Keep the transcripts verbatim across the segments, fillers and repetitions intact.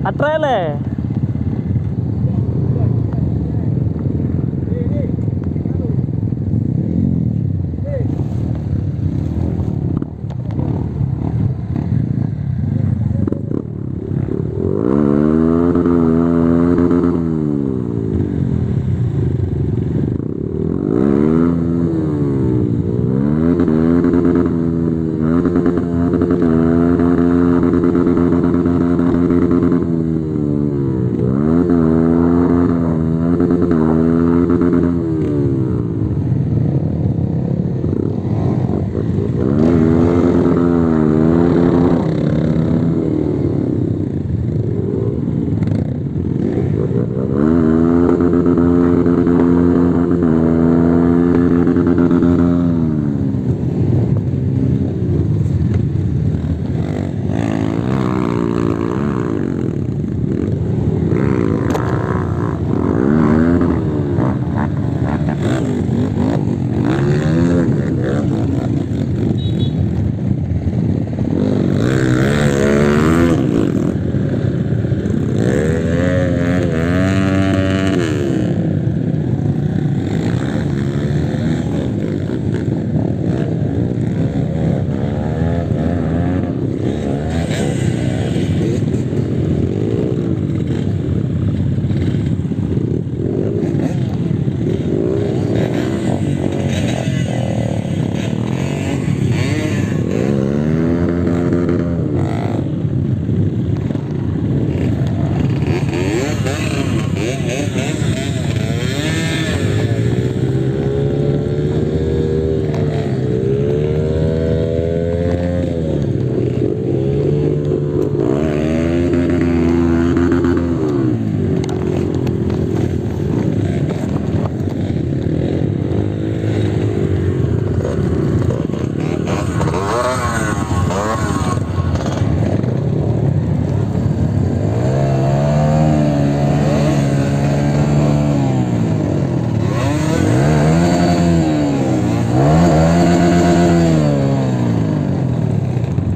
Atrei lé.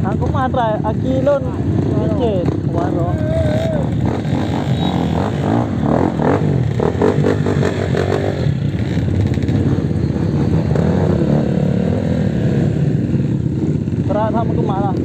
Aku mah trai, aki lôn licin, warok. Berat sama tu malah.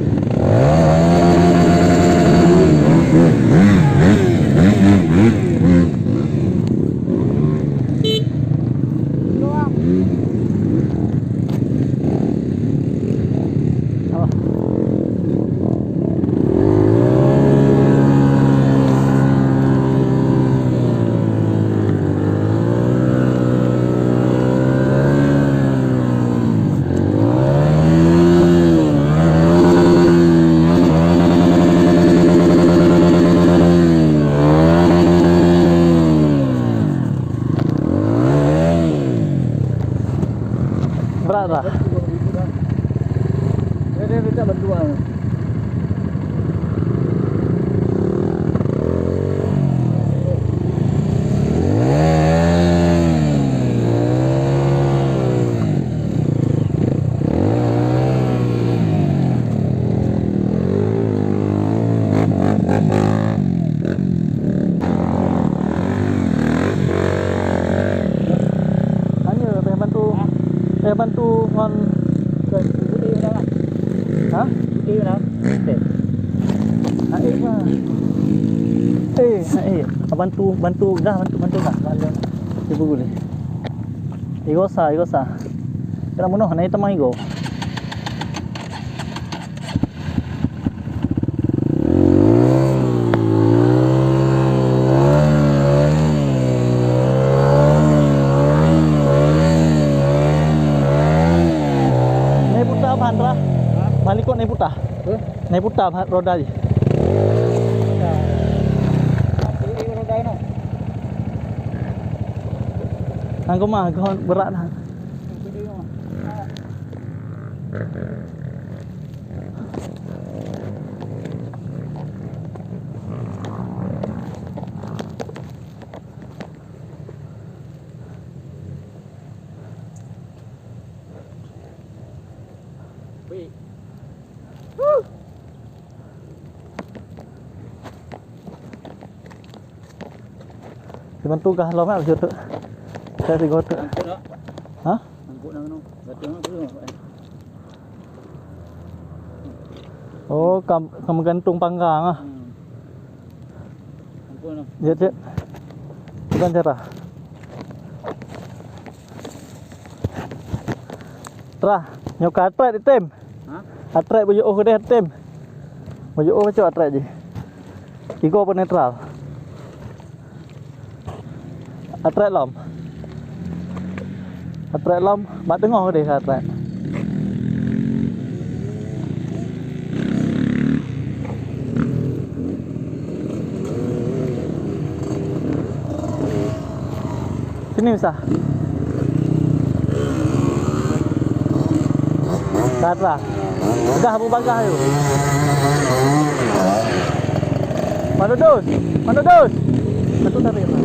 Berat dah. Dia, dia minta bantuan. Tanya, payah bantu. Payah bantu ngon. Bukan, bukan dia menang lah. Ha? Bukan dia menang. Bukan. Naik lah. Eh, naik. Bantu, bantu dah, bantu, bantu dah. Dia bergulai. Igosa, igosa. Kena bunuh, naik teman igo. Nai puta ban rah. Balik kok nai puta. Hah? Nai puta ban roda jih. Nang koma, kau berat nah. Siban tugaih lom, eh, beujeuet. Saya sigoe teuk. Angkut dah. Hah? Angkut dah, anu. Batang apa tu? Oh, kam, kam gantung panggang ah. Hmm. Angkut dah. Ya, cek. Bukan cara. Trah, nyoe ka trek ditem. Ha? Atrek beuyoh keudeh tem. Beuyoh cok atrek jih. Tiga pun netral. Atrek lom. Atrek lom, bak teungoh keudeh atrek. Sini bisa. Dah, dah. Dah Abu Bagah tu. Mana Dus? Mana Dus? Satu tarik lah.